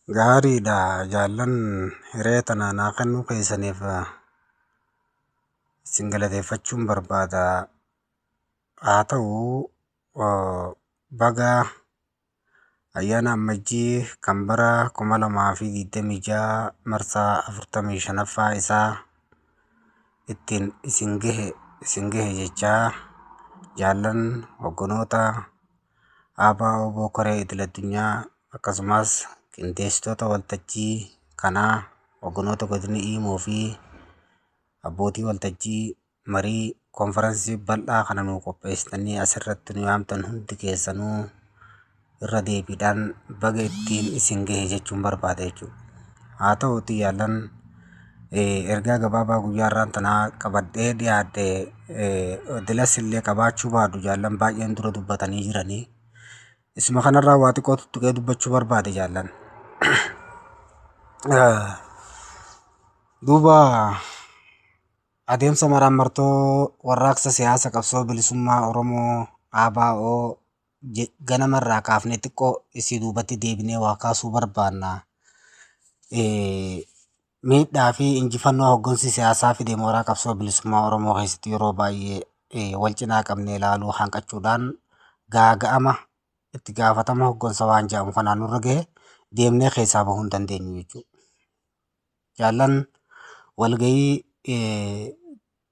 Gaariidha jaallan, hiree tana naa kennuu keessaniif isin galateeffachuun barbaada. Haa ta'u, baga ayyaana Ammajjii kan bara 2026 marsaa 45ffaa isaa ittiin isin gahe jechaa, jaallan hogganoota ABO Koree Idil Addunyaa, akkasumas qindeessitoota waltajjii kanaa, hogganoota godina Iimoo fi abbootii waltajjii marii konferansii bal'aa kana nuu qopheessitanii asirratti nu yaamtan, hundi keessanuu irra deebiidhaan baga ittiin isin gahe jechuun barbaada jechuudha. Haa ta'uuti jaallan, ergaa gabaabaa guyyaa har'aan tanaa qabadhee dhiyaadhe dilas illee qabaachuu baadhu, jaallan baay'een dura dubbatanii jiranii. Isuma kanarraa waa xiqqoo tuttuqee dubbachuu barbaade, jaallan. Duuba adeemsa maraammartoo warraaqsa siyaasa qabsoo bilisummaa Oromoo ABO ganamarraa kaafnee xiqqoo isii duubatti deebinee waa kaasuu barbaanna. Miidhaa fi injifannoo hoggansi siyaasaa fide mooraa qabsoo bilisummaa Oromoo keessatti yeroo baay'ee wal cinaa qabnee ilaaluu hanqachuudhaan gaaga'ama itti gaafatama hoggansa waan jedhamu kanaan nurra gahe deemnee keessaa bahuu hin dandeenyu jechuudha. Jaallan, walgahii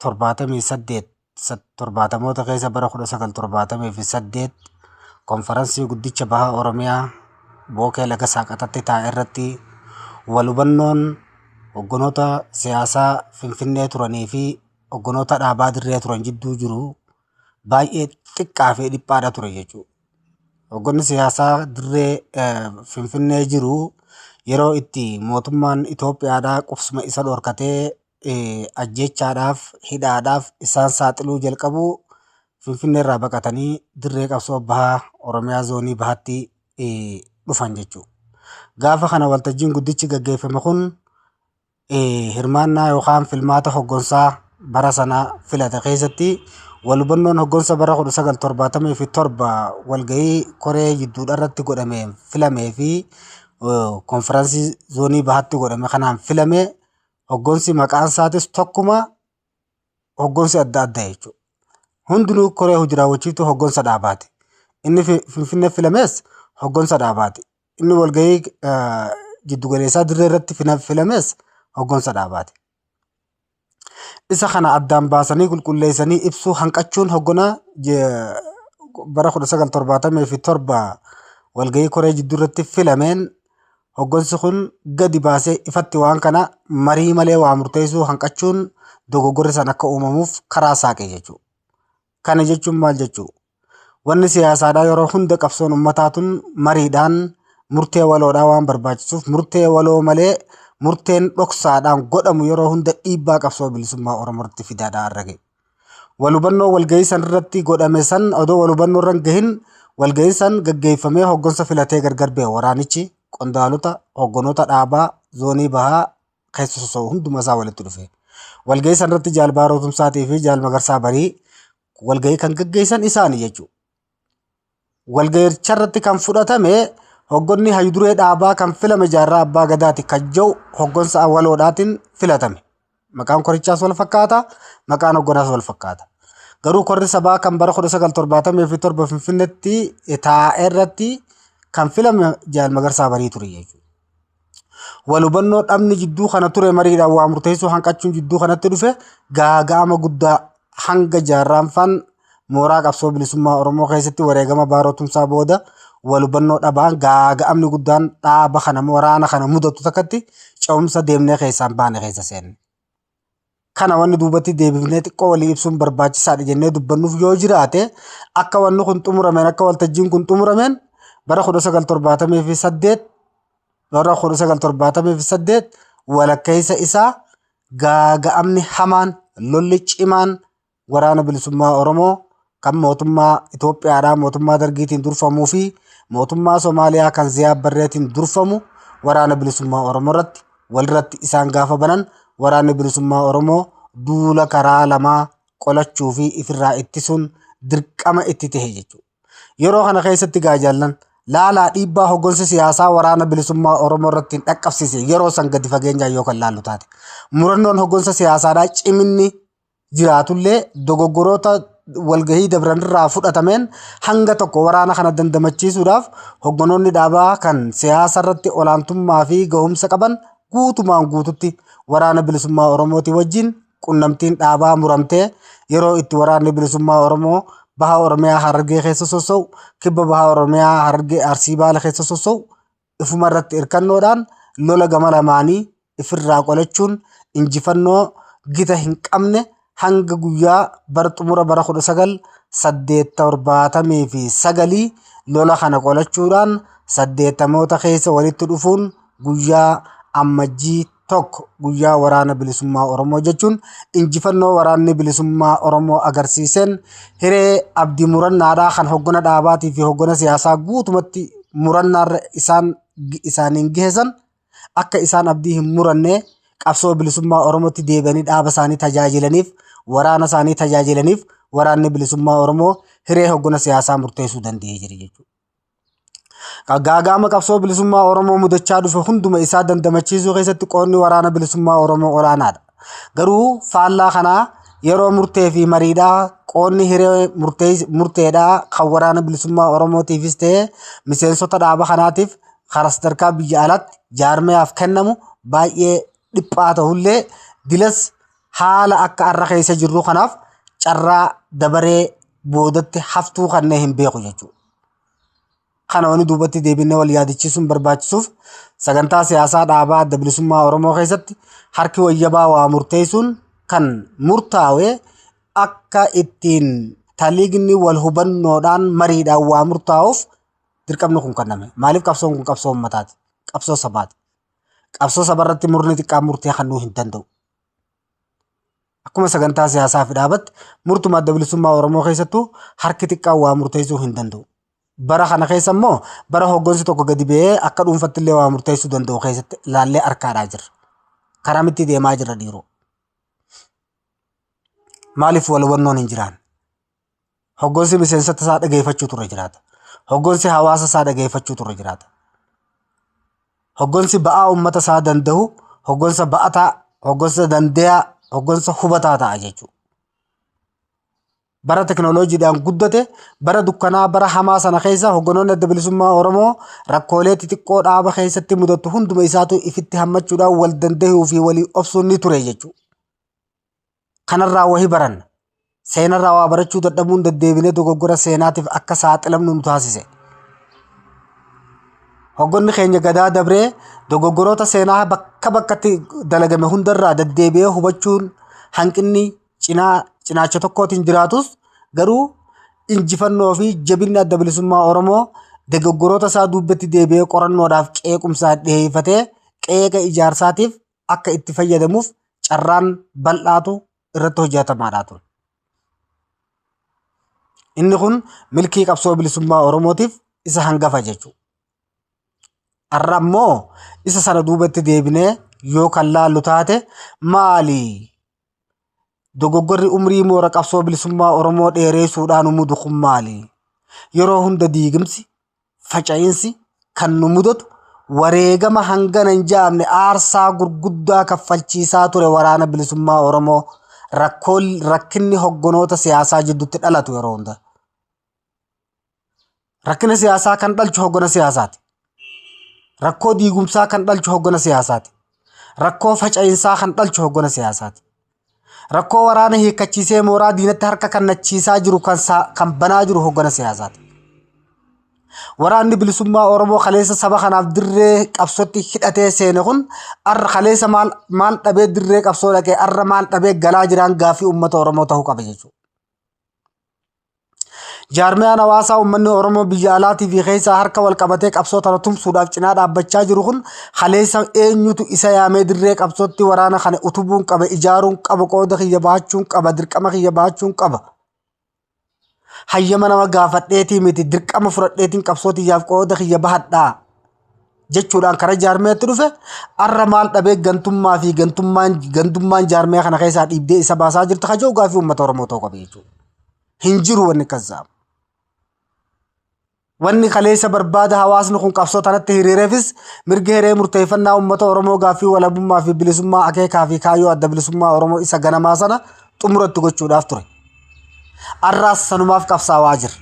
78, 70moota keessa, bara 1978 konferansii guddicha baha Oromiyaa Bookee Laga Saaqaxatti taa'e irratti wal hubannoon hogganoota siyaasaa Finfinnee turanii fi hogganoota dhaabaa dirree turan jidduu jiru baay'ee xiqqaa fi dhiphaadha ture jechuudha. Hogganni siyaasaa dirree Finfinnee jiru yeroo itti mootummaan Itoophiyaadhaa qubsuma isa dhorkatee ajjeechaadhaaf, hidhaadhaaf isaan saaxiluu jalqabu, Finfinnee irraa baqatanii dirree qabsoo bahaa Oromiyaa zoonii bahaatti dhufan jechuudha. Gaafa kana waltajjiin guddichi gaggeeffame kun hirmaannaa yookaan filmaata hoggansaa bara sana filate keessatti wal hubannoon hoggansa bara 1977 walgahii koree jidduudha irratti godhame filamee fi konferansii zoonii bahaatti godhame kanaan filame, hoggansi maqaan isaatis tokkuma, hoggansi adda adda jechuudha. Hundinuu koree hojii raawwachiiftuu hoggansa dhaabaati. Inni Finfinnee filames hoggansa dhaabaati. Inni walgahii jiddugaleessaa dirree irratti filames hoggansa dhaabaati. Isa kana addaan baasanii qulqulleessanii ibsuu hanqachuun hoggana bara 1977 walgahii koree jidduu irratti filameen, hoggansi kun gadi baasee ifatti waan kana marii malee waa murteessuu hanqachuun dogoggorri san akka uumamuuf karaa saaqe jechuudha. Kana jechuun maal jechuudha? Wanni siyaasaadhaa yeroo hunda qabsoon uummataa tun mariidhaan murtee waloodhaa waan barbaachisuuf, murtee waloo malee murteen dhoksaadhaan godhamu yeroo hunda dhiibbaa qabsoo bilisummaa Oromoo irratti fidaadhaa har'a gahe. Wal hubannoo walgahii san irratti godhame san odoo wal hubannoo irra hin gahin, walgahiin san gaggeeffamee hoggansa filatee gargar ba'e. Waraanichi qondaalota hogganoota dhaabaa zoonii bahaa keessa sosso'u hunduma isaa walitti dhufe. Walgahii san irratti Jaal Baaroo Tumsaatii fi Jaal Magarsaa Barii walgahii kan gaggeessan isaani jechuudha. Walgahicha irratti kan fudhatame hoggonni hayyuduree dhaabaa kan filame Jaarraa Abbaa Gadaati kan jiru hoggansa waloodhaatiin filatame. Maqaan korichaas wal fakkaata, maqaan hogganaas wal fakkaata. Garuu korri sabaa kan bara 1977 Finfinneetti taa'e irratti kan filame Jaal Magarsaa Barii ture jechuudha. Wal hubannoo dhabni jidduu kana ture, mariidhaan waa murteessuu hanqachuun jidduu kanatti dhufe, gaaga'ama guddaa hanga jaarraan faan mooraa qabsoo bilisummaa Oromoo keessatti wareegama Baaroo Tumsaa booda wal hubannoo dhabaan gaaga'amni guddaan dhaaba kana, waraana kana mudatu takkatti ce'umsa deemnee keessaan baane keessa seenne. Kana wanni duubatti deebifnee xiqqoo walii ibsuun barbaachisaadha jennee dubbannuuf yoo jiraate, akka wanni kun xumurameen, akka waltajjiin kun xumurameen, bara 1978, bara 1978 walakkeessa isaa gaaga'amni hamaan, lolli cimaan waraana bilisummaa Oromoo kan mootummaa Itoophiyaadhaa, mootummaa Dargiitiin durfamuu fi mootummaa Somaaliyaa kan Ziyaad Barreetiin durfamu waraana bilisummaa Oromoo irratti walirratti isaan gaafa banan, waraanni bilisummaa Oromoo duula karaa lamaa qolachuu fi ifirraa ittisuun dirqama itti tahe jechuudha. Yeroo kana keessatti gaa jaallan Laalaa dhiibbaa hoggansi siyaasaa waraana bilisummaa Oromoo irratti hin dhaqqabsiise yeroo san gadi fageenyaan yoo kan laallu taate. Murannoon hoggansa siyaasaadhaa ciminni jiraatullee dogoggoroota walgahii dabranirraa fudhatameen hanga tokko waraana kana dandamachiisuudhaaf hogganoonni dhaabaa kan siyaasa irratti olaantummaa fi gahumsa qaban guutumaan guututti waraana bilisummaa Oromootii wajjin qunnamtiin dhaabaa muramtee yeroo itti waraanni bilisummaa Oromoo baha Oromiyaa Harargee keessa sossa'u, kibba baha Oromiyaa Harargee Arsii Baale keessa sossa'u ifuma irratti hirkannoodhaan lola gama lamaanii ifirraa qolachuun injifannoo gita hin qabne hanga guyyaa bara xumura bara 1979 lola kana qolachuudhaan 80moota keessa walitti dhufuun guyyaa Ammajjii 1 guyyaa waraana bilisummaa Oromoo jechuun injifannoo waraanni bilisummaa Oromoo agarsiiseen hiree abdii murannaadhaa kan hoggana dhaabaatii fi hoggana siyaasaa guutumatti murannaarra isaan isaaniin geessan akka isaan abdii hin muranne qabsoo bilisummaa Oromootti deebi'anii dhaaba isaanii tajaajilaniif waraana isaanii tajaajilaniif waraanni bilisummaa Oromoo hiree hoggana siyaasaa murteessuu danda'ee jira jechuudha. Gaagaama qabsoo bilisummaa Oromoo mudachaa dhufe hunduma isaa dandamachiisuu keessatti qoodni waraana bilisummaa Oromoo olaanaadha. Garuu faallaa kanaa yeroo murtee fi mariidhaa qoodni hiree murteedhaa kan waraana bilisummaa Oromootiifis ta'ee miseensota dhaaba kanaatiif karaa sadarkaa biyya alaatti jaarmiyaaf kennamu baay'ee dhiphaa ta'ullee dilas haala akka har'a keessa jirru kanaaf carraa dabaree boodatti haftuu kanneen hin beeku jechuudha. Kana wani duubatti deebinee wal yaadachiisuun barbaachisuuf sagantaa siyaasaa dhaabaa adda bilisummaa Oromoo keessatti harki wayyabaa waa murteessuun kan murtaa'e akka ittiin taliigni wal hubannoodhaan mariidhaan waa murtaa'uuf dirqamni kun kenname. Maaliif qabsoon kun qabsoo uummataati? Qabsoo sabaati. Qabsoo sabarratti murni xiqqaan murtee kennuu hin danda'u. Akkuma sagantaa siyaasaa fi dhaabatti murtuma adda bilisummaa Oromoo keessattuu harki xiqqaan waa murteessuu hin danda'u. Bara kana keessa immoo bara hoggansi tokko gadi ba'ee akka dhuunfatti illee waa murteessuu danda'u keessatti ilaallee harkaadhaa jirra. Karamitti deemaa jirra dhiiroo. Maaliif wal hubannoon hin jiraan? Hoggansi miseensota isaa dhageeffachuu turre jiraata. Hoggansi hawaasa isaa dhageeffachuu turre jiraata. Hoggansi ba'aa uummata isaa danda'u, hoggansa ba'ataa, hoggansa dandeeyaa, hoggansa hubataa ta'a jechuudha. Bara teknooloojiidhaan guddate, bara dukkanaa, bara hamaa sana keessa hogganoonni adda bilisummaa Oromoo rakkoolee xixiqqoo dhaaba keessatti mudatu hunduma isaatu ifitti hammachuudhaan wal dandahuu fi walii obsuun ni ture jechuudha. Kanarraa wahii baranna. Seenarraa waa barachuu dadhabuun deddeebinee dogoggora seenaatiif akka saaxilamnu nu taasise. Hoggonni keenya gadaa dabree dogoggoroota seenaa bakka bakkatti dalagame hundarraa deddeebi'ee hubachuun hanqinni cinaacha tokkootiin jiraatus garuu injifannoo fi jabinni adda bilisummaa Oromoo dogoggoroota isaa duubatti deebi'ee qorannoodhaaf qeequmsaa dhiyeeffatee qeeqa ijaarsaatiif akka itti fayyadamuuf carraan bal'aatu irratti hojjetamaadhaa ture. Inni kun milkii qabsoo bilisummaa Oromootiif isa hangafa jechuudha. Har'a immoo isa sana duubatti deebinee yoo kan laallu taate maali? Dogoggorri umrii moora qabsoo bilisummaa Oromoo dheeressuudhaan nu mudu kun maali? Yeroo hunda diigumsi, faca'insi kan nu mudatu wareegama hangana hin jaamne aarsaa gurguddaa kaffalchiisaa ture waraana bilisummaa Oromoo rakkinni hogganoota siyaasaa jidduutti dhalatu yeroo hunda. Rakkina siyaasaa kan dhalchu hoggana siyaasaati. Rakkoo diigumsaa kan dhalchu hoggana siyaasaati. Rakkoo faca'insaa kan dhalchu hoggana siyaasaati. Rakkoo waraana hiikkachiisee mooraa diinatti harka kennachiisaa jiru kan banaa jiru hoggana siyaasaati. Waraanni bilisummaa Oromoo kaleessa saba kanaaf dirree qabsootti hidhatee seene kun har'a kaleessa maal dhabee dirree qabsoo dhaqee har'a maal dhabee galaa jiraan gaaffii uummata Oromoo ta'uu qaba jechuudha. Jaarmiyaan hawaasaa uummanni Oromoo biyya alaatii fi keessaa harka wal qabatee qabsoo tana tumsuudhaaf cinaa dhaabbachaa jiru kun kaleessa eenyutu isa yaamee dirree qabsootti waraana kana utubuun qaba, ijaaruun qaba, qooda kiyya bahachuun qaba, dirqama kiyya bahachuun qaba. Hayyama nama gaafadheetii miti dirqama fudhadheetiin qabsoo tiyyaaf qooda kiyya bahadhaa jechuudhaan karaa jaarmiyaatti dhufe har'a maal dhabee gantummaa fi gantummaan jaarmiyaa kana keessaa dhiibdee isa baasaa jirti kajoo gaaffii uummata Oromoo ta'uu qaba jechuudha. Hin jiru wanni akkas zaamu. Wanni kaleessa barbaada hawaasni kun qabsoo tanatti hiriireefis mirga hiree murteeffannaa uummata Oromoo gaaffii walabummaa fi bilisummaa akeekaa fi kaayyoo adda bilisummaa Oromoo isa ganamaa sana xumuratti gochuudhaaf ture. Arraas sanumaaf qabsaawaa jira.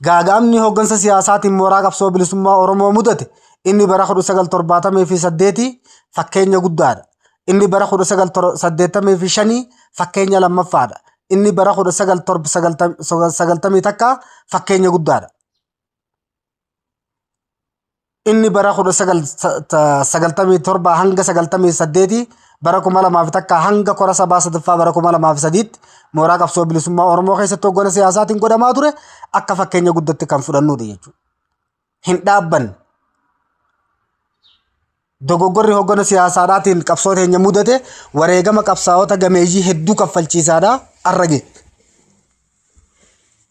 Gaaga'amni hooggansa siyaasaatiin mooraa qabsoo bilisummaa Oromoo mudate inni bara 1978 fakkeenya guddaadha. Inni bara 1985 fakkeenya lammaffaadha. Inni bara 1991 fakkeenya guddaadha. Inni bara 1997 hanga 98 bara 2001 hanga kora sabaa sadaffaa bara 2003 mooraa qabsoo bilisummaa Oromoo keessatti hoggana siyaasaatiin godhamaa ture akka fakkeenya guddatti kan fudhannudha jechuudha. Hin dhaabbanne. Dogoggorri hoggana siyaasaadhaatiin qabsoo teenya mudate wareegama qabsaa'ota gameeyyii hedduu kaffalchiisaadhaa arra ga'e.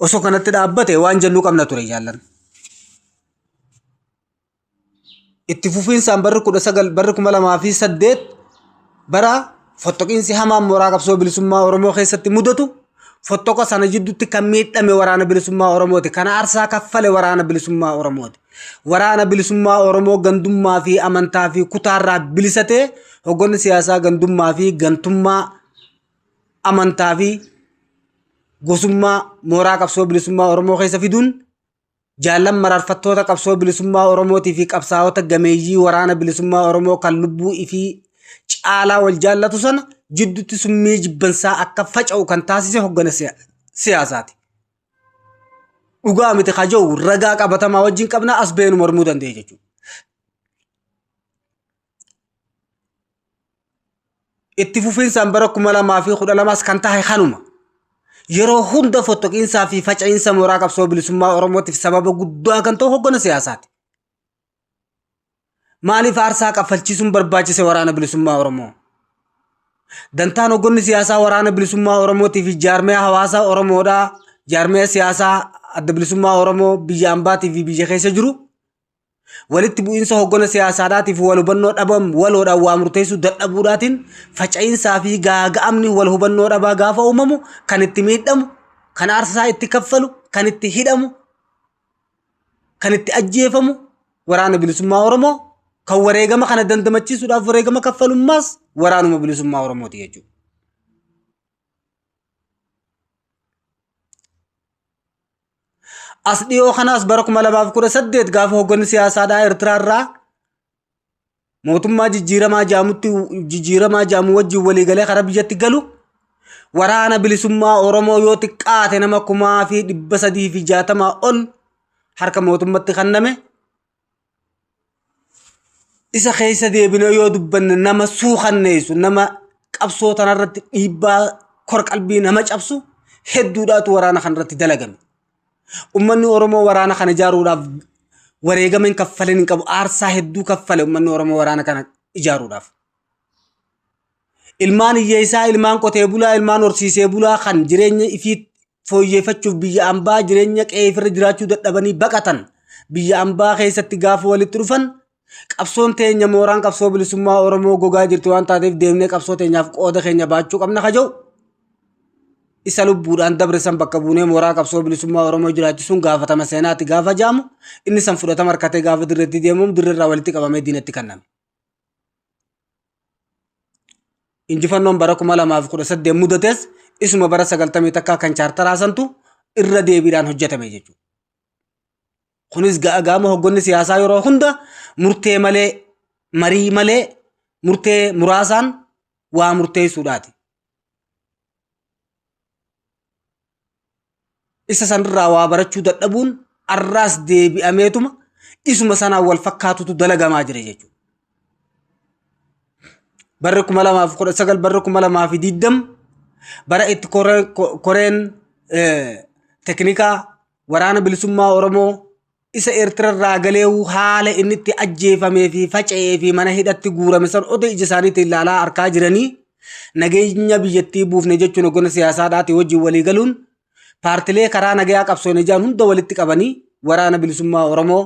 Osoo kanatti dhaabbate waan jennuu qabna ture jaallan. Itti fufiinsaan barri 19 barri 2008 bara fottoqiinsi hamaan mooraa qabsoo bilisummaa Oromoo keessatti mudatu fottoqa sana jidduutti kan miidhame waraana bilisummaa Oromooti. Kan aarsaa kaffale waraana bilisummaa Oromooti. Waraana bilisummaa Oromoo gandummaa fi amantaa fi kutaarraa bilisatee hoogganni siyaasaa gandummaa fi gantummaa amantaa fi gosummaa mooraa qabsoo bilisummaa Oromoo keessa fiduun jaallan mararfattoota qabsoo bilisummaa Oromootii fi qabsaa'ota gameeyyii waraana bilisummaa Oromoo kan lubbuu ifii caalaa wal jaallatu sana jidduutti summii jibbansaa akka faca'u kan taasise hoggana siyaasaati. Dhugaa miti kaja'u ragaa qabatamaa wajjin qabna as beenu mormuu danda'e jechuudha. Itti fufiinsaan bara 2012 kan tahe kanuma. Yeroo hunda fottoqiinsaa fi faca'iinsa mooraa qabsoo bilisummaa Oromootiif sababa guddaa kan ta'u hoggana siyaasaati. Maaliif aarsaa kaffalchiisuun barbaachise waraana bilisummaa Oromoo? Dantaan hogganni siyaasaa waraana bilisummaa Oromootii fi jaarmiyaa hawaasaa Oromoodhaa, jaarmiyaa siyaasaa adda bilisummaa Oromoo biyya ambaatii fi biyya keessa jiru walitti bu'iinsa hoggana siyaasaadhaatii fi wal hubannoo dhabam waloodhaan waa murteessuu dadhabuudhaatiin faca'iinsaa fi gaaga'amni wal hubannoo dhabaa gaafa uumamu kan itti miidhamu, kan aarsaa itti kaffalu, kan itti hidhamu, kan itti ajjeefamu waraana bilisummaa Oromoo kan wareegama kana dandamachiisuudhaaf wareegama kaffalummaas waraanuma bilisummaa Oromooti jechuudha. As dhiyoo kanaas bara 2018 gaafa hoogganni siyaasaadhaa Eertiraarraa mootummaa jijjiiramaa jaamutti jijjiiramaa jaamu wajjin waliigalee karaa biyyatti galu waraana bilisummaa Oromoo yoo xiqqaate nama 3,360 ol harka mootummatti kenname. Isa keessa deebinee yoo dubbanne nama suukanneessu nama qabsoo tanarratti dhiibbaa kor qalbii nama cabsu hedduudhaatu waraana kanarratti dalagame. Uummanni Oromoo waraana kana ijaaruudhaaf wareegama hin kaffalin hin qabu. Aarsaa hedduu kaffale uummanni Oromoo waraana kana ijaaruudhaaf. Ilmaan hiyyeessaa, ilmaan qotee bulaa, ilmaan horsiisee bulaa kan jireenya ifii fooyyeffachuuf biyya ambaa jireenya qe'ee ifirra jiraachuu dadhabanii baqatan biyya ambaa keessatti gaafa walitti dhufan qabsoon teenya mooraan qabsoo bilisummaa Oromoo gogaa jirti waan taateef deemnee qabsoo teenyaaf qooda keenya baachuu qabna kaja'u. Isa lubbuudhaan dabre san bakka buunee mooraa qabsoo bilisummaa Oromoo jiraachisuun gaafatama seenaatti gaafa jaamu inni san fudhatama harkatee gaafa dirreetti deemamu dirreerraa walitti qabamee diinatti kenname. Injifannoon bara 2018 mudates isuma bara 91 kan chaartaraa santu irra deebiidhaan hojjetame jechuudha. Kunis gaama hogganni siyaasaa yeroo hunda murtee malee marii malee murtee muraasaan waa murteessuudhaati. Isa sanirraa waa barachuu dadhabuun arraas deebi'ameetuma isuma sanaan wal fakkaatutu dalagamaa jira jechuudha. Barri 2019 barri 2020 bara itti koreen teknikaa waraana bilisummaa Oromoo isa Eertirarraa galee haala inni itti ajjeefamee fi faca'ee fi mana hidhatti guurame san odoo ija isaaniitiin ilaalaa harkaa jiranii nageenya biyyattii buufne jechuun hoggana siyaasaadhaatii wajjin walii galuun paartilee karaa nagayaa qabsoon ijaan hunda walitti qabanii waraana bilisummaa Oromoo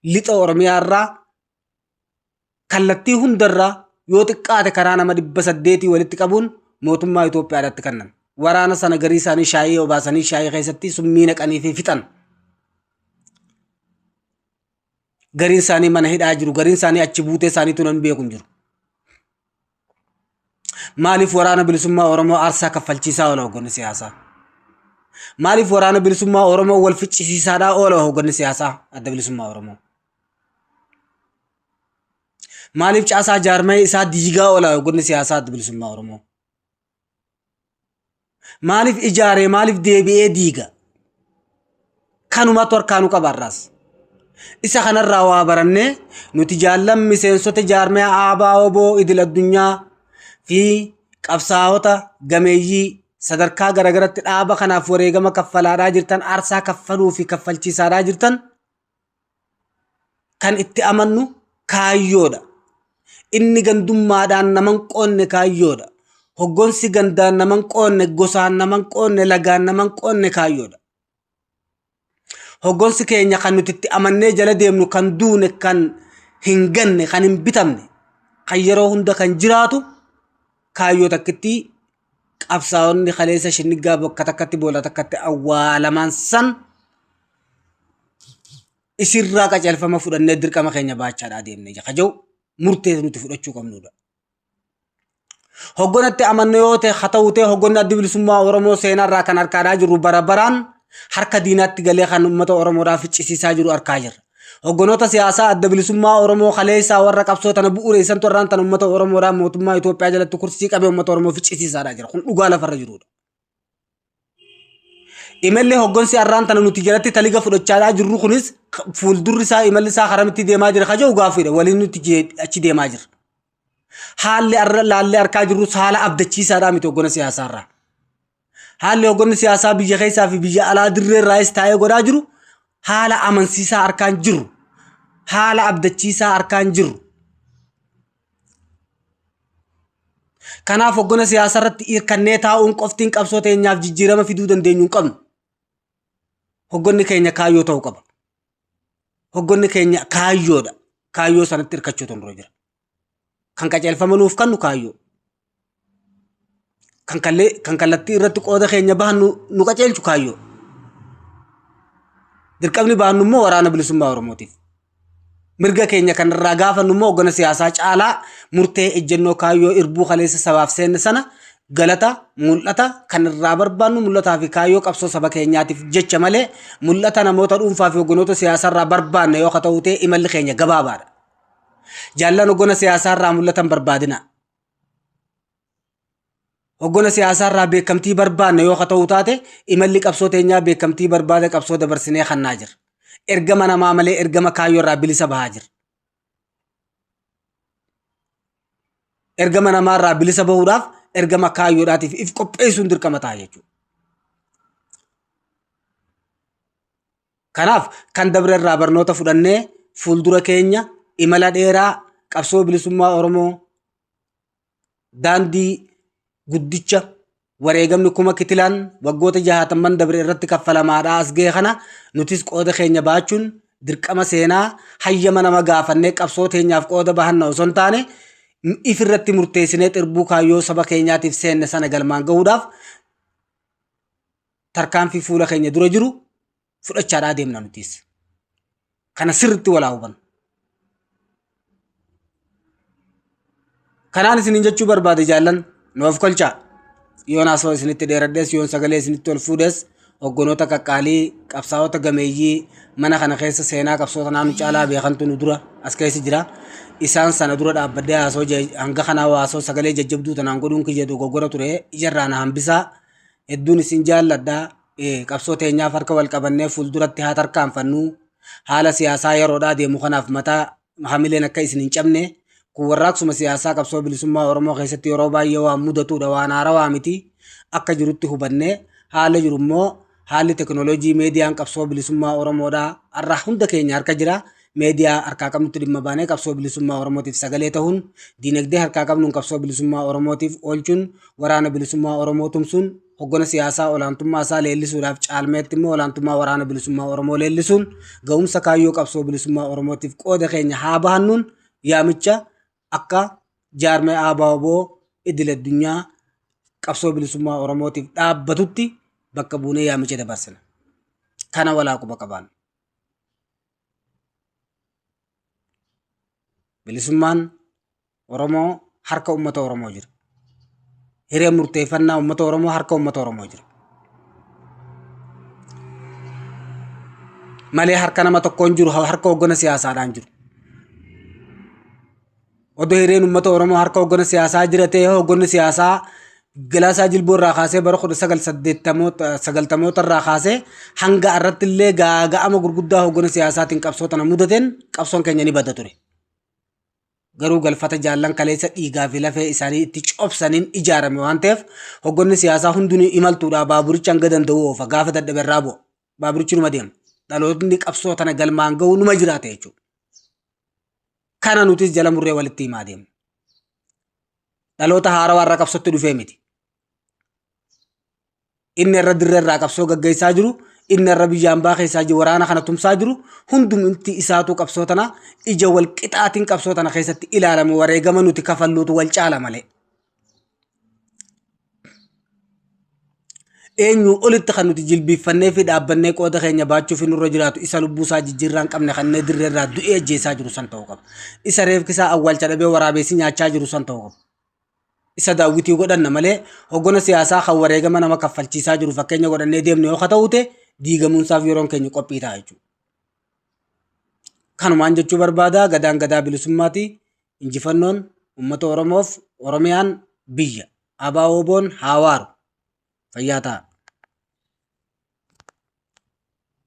lixa Oromiyaa irraa kallattii hundarraa yoo xiqqaate karaa nama 800 walitti qabuun mootummaa Itoophiyaadhaatti kennan. Waraana sana garii isaanii shaayii obaasanii shaayii keessatti summii naqanii fi fixan. Gariin isaanii mana hidhaa jiru. Gariin isaanii achi buutee isaaniitu nan beeku hin jiru. Maaliif waraana bilisummaa Oromoo aarsaa kaffalchiisaa oola hoogganni siyaasaa? Maaliif waraana bilisummaa Oromoo wal ficcisiisaadhaa oola hoogganni siyaasaa adda bilisummaa Oromoo? Maaliif caasaa jaarmee isaa diigaa oola hoogganni siyaasaa adda bilisummaa Oromoo? Maaliif ijaaree maaliif deebi'ee diiga? Kanumatu harkaanuu qaba har'aas. Isa kanarraa waa barannee nuti jaallan miseensota jaarmee ABO idil addunyaa fi qabsaa'ota gameeyyii sadarkaa garagaratti dhaaba kanaaf wareegama kaffalaadhaa jirtan, aarsaa kaffaluu fi kaffalchiisaadhaa jirtan kan itti amannu kaayyoodha. Inni gandummaadhaan naman qoonne kaayyoodha. Hoggonsi gandaan naman qoonne, gosaan naman qoonne, lagaan naman qoonne kaayyoodha. Hoggonsi keenya kan nuti itti amannee jala deemnu, kan duune, kan hin ganne, kan hin bitamne, kan yeroo hunda kan jiraatu kaayyoo takkitti qabsaa'onni kaleessa shiniggaa bakka takkatti boolla takkatti awwaalaman san isirraa qajeelfama fudhannee dirqama keenya baachaadhaa deemne kaja'u murtee nuti fudhachuu qabnudha. Hoggonatti amanne yoo ta'e haa ta'u ta'e hoggonni adda bilisummaa Oromoo seenarraa kan harkaadhaa jirru bara baraan harka diinaatti galee kan uummata Oromoodhaaf ficcisiisaa jiru harkaa jirra. Hoggonoota siyaasaa adda bilisummaa Oromoo kaleessaa warra qabsoo tana bu'uureessantu irraan tan uummata Oromoodhaan mootummaa Itoophiyaa jalatti kursii qabee uummata Oromoo ficcisiisaadhaa jira. Kun dhugaa lafarra jirudha. Imalli hoggonsi arraan tana nuti jalatti taliga fudhachaadhaa jirru kunis fuuldurri isaa imalli isaa karamitti deemaa jira kaja'u gaaffiidha. Waliin nuti achi deemaa jirra. Haalli arra laallee harkaa jirrus haala abdachiisaadhaa miti hoggona siyaasaarraa. Haalli hoggonni siyaasaa biyya keessaa fi biyya alaa dirree irraayis taa'ee godhaa jiru haala amansiisaa harkaan jiru. Haala abdachiisaa harkaan jiru. Kanaaf hoggona siyaasaa irratti hirkannee taa'uun qoftiin qabsoo teenyaaf jijjiirama fiduu dandeenyu hin qabnu. Hoggonni keenya kaayyoo ta'uu qaba. Hoggonni keenya kaayyoodha. Kaayyoo sanatti hirkachuutu nurra jira. Kan qajeelfama nuuf kennu kaayyoo. Kan kallattii irratti qooda keenya bahannu nu qajeelchu kaayyoo. Dirqamni bahannu immoo waraana bilisummaa Oromootiif. Mirga keenya kanarraa gaafannu immoo hoggana siyaasaa caalaa murtee ejjennoo kaayyoo irbuu kaleessa sabaaf seenne sana galata mul'ata kan irraa barbaannu mul'ataa fi kaayyoo qabsoo saba keenyaatiif jecha malee mul'ata namoota dhuunfaa fi hogganoota siyaasaarraa barbaanne yoo ta'u ta'e imalli keenya gabaabaadha. Jaallan hoggana siyaasaarraa mul'atan barbaadina. Hoggana siyaasaarraa beekamtii barbaanne yoo ta'u taate imalli qabsoo teenyaa beekamtii barbaada qabsoo dabarsinee kannaa jira. Ergama namaa malee ergama kaayyoo irraa bilisa bahaa jira. Ergama namaarraa bilisa bahuudhaaf ergama kaayyoodhaatiif if qopheessuun dirqama ta'a jechuudha. Kanaaf kan dabre irraa barnoota fudhannee fuuldura keenya imala dheeraa qabsoo bilisummaa Oromoo daandii guddicha wareegamni kuma kitilaan waggoota 60 dabre irratti kaffalamaadhaa as ga'e kana nutis qooda keenya baachuun dirqama seenaa hayyama nama gaafannee qabsoo teenyaaf qooda bahanna osoo hin taane ifirratti murteessinee xirbuu kaayyoo saba keenyaatiif seenne sana galmaan gahuudhaaf tarkaanfii fuula keenya dura jiru fudhachaadhaa deemna nutis. Kana sirriitti walaa hubanna. Kanaan isiniin jechuu barbaade jaallan nuuf kolchaa. Yoon haasawaa isinitti dheeradhees yoon sagalee isinitti ol fuudhes hogganoota qaqqaalii qabsaa'ota gameeyyii mana kana keessa seenaa qabsoota naannoo caalaa beekantu nu dura as keessa jira. Isaan sana dura dhaabbadhee haasawaa hanga kanaa haasawaa sagalee jajjabduu tanaan godhuun kiyya dogoggora ture ijarraa na hambisaa. Hedduun isin jaalladhaa. Qabsoo teenyaaf harka wal qabannee fuulduratti haa tarkaanfannu. Haala siyaasaa yeroodhaa deemu kanaaf mataa hamileen akka isin hin cabne. Kun warraaqsuma siyaasaa qabsoo bilisummaa Oromoo keessatti yeroo baay'ee waan mudatudha, waan haarawaa miti. Akka jirutti hubannee haala jiru immoo haalli teknooloojii miidiyaan qabsoo bilisummaa Oromoodhaa har'a hunda keenya harka jira. Miidiyaa harkaa qabnutti dhimma baanee qabsoo bilisummaa Oromootiif sagalee ta'uun diinagdee harkaa qabnuun qabsoo bilisummaa Oromootiif oolchuun waraana bilisummaa Oromoo tumsuun hoggana siyaasaa olaantummaa isaa leellisuudhaaf caalmeetti immoo olaantummaa waraana bilisummaa Oromoo leellisuun ga'umsa kaayyoo qabsoo bilisummaa Oromootiif qooda keenya haa bahannuun yaamicha akka jaarmee ABO idil addunyaa qabsoo bilisummaa Oromootiif dhaabbatutti bakka buunee yaamicha dabarsina. Kana walaa quba qabaan. Bilisummaan Oromoo harka uummata Oromoo jira. Hireen murteeffannaa uummata Oromoo harka uummata Oromoo jira. Malee harka nama tokkoon jiru, harka hoggana siyaasaadhaan jiru. Odoo hireen uummata Oromoo harka hoggana siyaasaa jira ta'ee, hogganni siyaasaa Galaasaa Jilboo irraa kaasee, bara 1990moota irraa kaasee hanga irratti illee gaaga'ama gurguddaa hoggana siyaasaatiin qabsoo tana mudateen qabsoon keenya ni bada ture. Garuu galfata jaallan kaleessa dhiigaa fi lafee isaanii itti cobsaniin ijaarame waan ta'eef, hogganni siyaasaa hundinuu imaltuudha, baaburicha hanga danda'u oofa, gaafa dadhabe irraa bu'a. Baaburichi numa deema. Dhalootni qabsoo tana galmaan ga'u numa jiraata jechuudha. Kana nutis jala murree walitti himaa deemna. Dhaloota haarawaa irra qabsootti dhufee miti. Inni irra dirree irraa qabsoo gaggeessaa jiru, inni irra biyya ambaa keessaa jiru, waraana kana tumsaa jiru, hundumti isaatu qabsoo tana ija wal qixaatiin qabsoo tana keessatti ilaalame, wareegama nuti kafalluutu wal caala malee. Eenyu olitti kan nuti jilbiiffannee fi dhaabbannee qooda keenya baachuuf nurra jiraatu isa lubbuu isaa jijjiirraa hin qabne kanneen dirree irraa du'ee ajjeesaa jiru san ta'uu qaba. Isa reefki isaa awwaalcha dhabee waraabessi nyaachaa jiru san ta'uu qaba. Isa daawwitii godhanna malee, hoggana siyaasaa kan wareegama nama kaffalchiisaa jiru fakkeenya godhannee deemne yoo ta'u ta'e, diigamuunsaaf yeroon keenya qophii ta'a jechuudha. Kanumaan jechuu barbaada. Gadaan gadaa bilisummaati. Injifannoon uummata Oromoof, Oromiyaan biyya. ABO-WBOn haa waaru. Fayyaa ta'a.